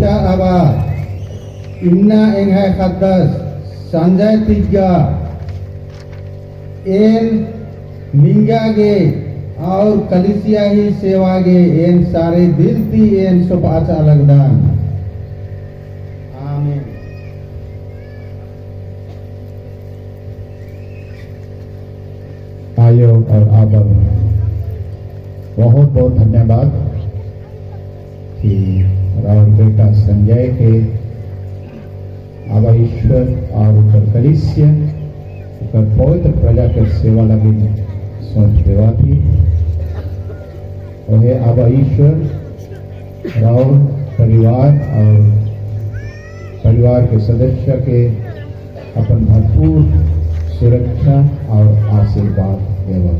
बेटा आबा इन्ना एंघाय खद्दास संजय तिग्गा एन मिंगा गे और कलिसिया ही सेवा गे एन सारे दिल ती एन सोपाचा अलगदान। आमीन। आयो और आबा, बहुत बहुत धन्यवाद कि राहुल बेटा संजय के आबा ईश्वर और उकर कलिसिया उकर पवित्र प्रजा के सेवा लगी सोच देवा थी। और हे आबा ईश्वर, राहुल परिवार और परिवार के सदस्य के अपन भरपूर सुरक्षा और आशीर्वाद देवा।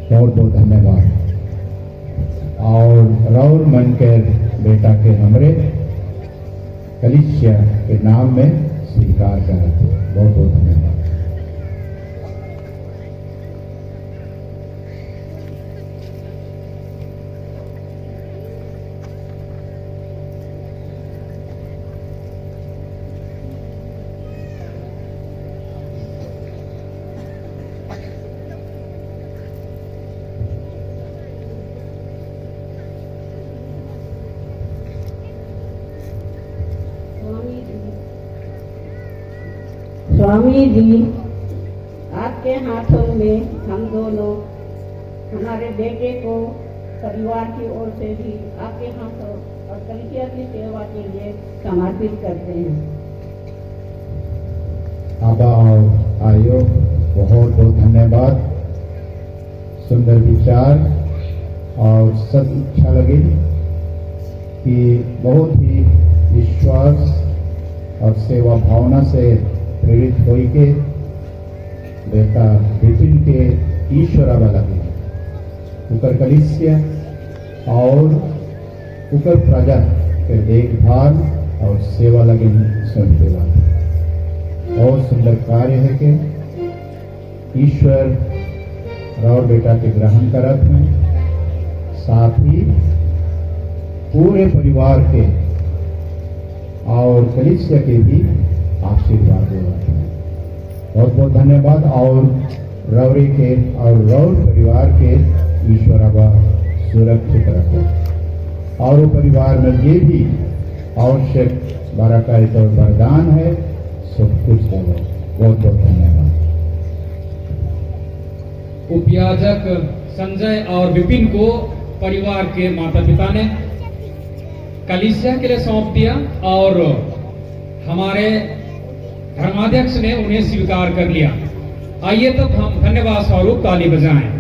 बहुत बहुत धन्यवाद। और राहुल मन के बेटा के हमरे कलिसिया के नाम में स्वीकार करते। बहुत बहुत धन्यवाद। स्वामी जी, स्वामी जी, आपके हाथों में हम दोनों हमारे बेटे को परिवार की ओर से भी आपके हाथों और कलिसिया की सेवा के लिए समर्पित करते हैं। आबा और आयो, बहुत बहुत धन्यवाद। सुंदर विचार और सब इच्छा लगी कि बहुत ही विश्वास और सेवा भावना से प्रेरित होई के बेटा विपिन के ईश्वर आबा लगे उकर कलिसिया और उकर प्रजा के देखभाल और सेवा लगे सौंप देवा। बहुत सुंदर कार्य है कि ईश्वर राउर बेटा के ग्रहण करत हैं, साथ ही पूरे परिवार के और कलिसिया के भी आशीर्वाद देवत हैं। बहुत बहुत धन्यवाद। और रौरे के और रौर परिवार के ईश्वर आबा सुरक्षित रखे और वो परिवार में ये भी आवश्यक बरकत और वरदान है, सब कुछ देवो। बहुत बहुत धन्यवाद। उपयाजक संजय और विपिन को परिवार के माता पिता ने कलीसिया के लिए सौंप दिया और हमारे धर्माध्यक्ष ने उन्हें स्वीकार कर लिया। आइए तब हम धन्यवाद स्वरूप ताली बजाएं।